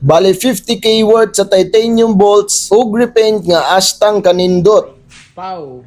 Bale 50K worth sa titanium bolts ug repaint nga astang kanindot. Pau.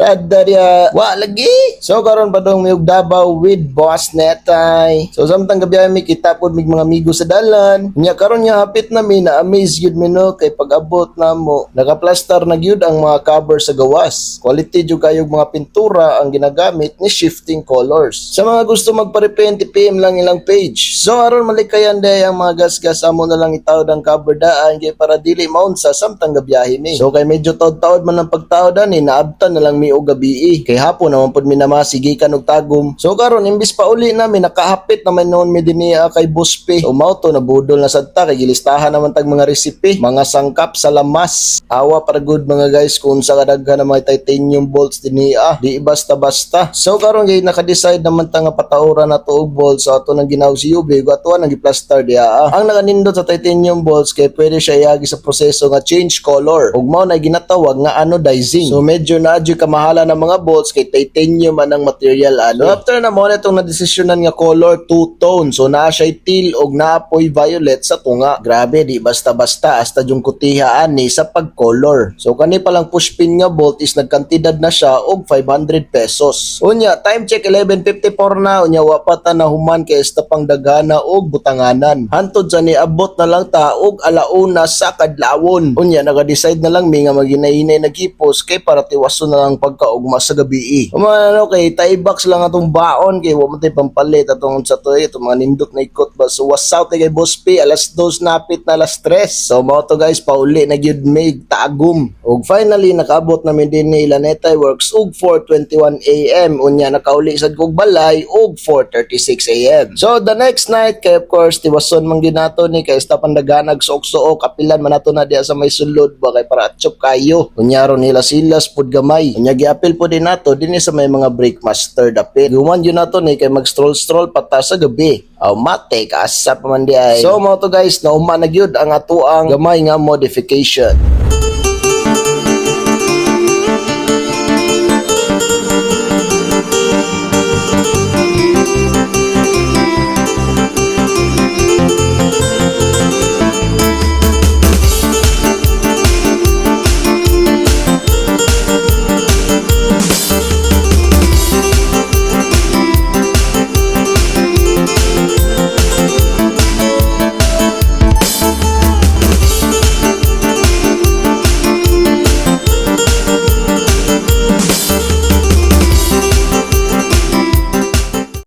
Raddarya, wa lagi. So karon padong mi og Davao with Boss Netay. So samtang gabi mi kita pod mig mga amigo sa dalan. Nya karon nga hapit na mi, na amaze gyud mi no, kay pag-abot namo, nakaplastar na gyud ang mga cover sa gawas. Quality jud kayog mga pintura ang ginagamit ni Shifting Colors. Sa mga gusto magpa-repaint, PM lang ilang page. So aron malikayan day ang mga gasgas, amo na lang itawd ang cover daan kay para dili maunsa samtang gabiyahe mi. So kay medyo taod-taod man ang pagtaod ani, naabtan na lang mi og gabi kay hapon naman pud mi namasi gikan og Tagum. So karon, imbis pa uli nami, nakahapit naman noon mi dinhi kay Boss P. So mao to, nabudol na sad ta kay gilistahan naman tag mga recipe, mga sangkap sa lamas. Awa para good mga guys kung sa kadaghan ng mga titanium bolts dinhi, di basta-basta. So karon kay naka-decide naman ta nga pataoran na to og bolts, so ato nang ginaw si UV ug ato nang gi-plaster diha. Ang nakanindot sa titanium bolts kay pwede siya iagi sa proseso nga change color ug mao na ginatawag nga anodizing. So medyo na adyo kamahalan ng mga bolts kay titanium man ang material ano. So after na mo na itong nadesisyonan nga color, two tone. So naa siya teal og naapoy violet sa tunga. Grabe, di basta-basta hasta yung kutiha ani sa pag-color. So kani palang push pin nga bolt is nagkantidad na siya og 500 pesos. Unya, time check, 11:54 na. Unya wa pa ta na human kay esta pang daghana og butanganan. Hantod sa niabot na lang ta og alauna sa kadlawon. Unya naka-decide na lang mi nga maghinay-hinay naghipos kay para tiwason na lang pagkaugma sa gabi. Umano kay Thai box lang atong baon kay wa man tay pampalit atong sa to itong mga nindot na ikot ba. So was out kay Boss P, alas 2 napit na alas 3. So mao to guys, pauli na gyud mig Tagum. Ug finally nakaabot na mi dinhi Lanetay Works og 4:21 AM. Unya nakauli sad kog balay og 4:36 AM. So the next night kay of course tiwason man gyud nato ni kay sta pandaganag suok-suok, kapilan man nato na diha sa may sulod ba kay para atchop kayo. Unya ron nila silas pud gamay. Unya giapil po din nato dinhi sa may mga brake master dapit. Human yun nato ni kay mag-stroll-stroll pa ta sa gabi. Aw mate kaasa pa man di ay. So mao to guys, nauma na gyud ang atoang gamay nga modification.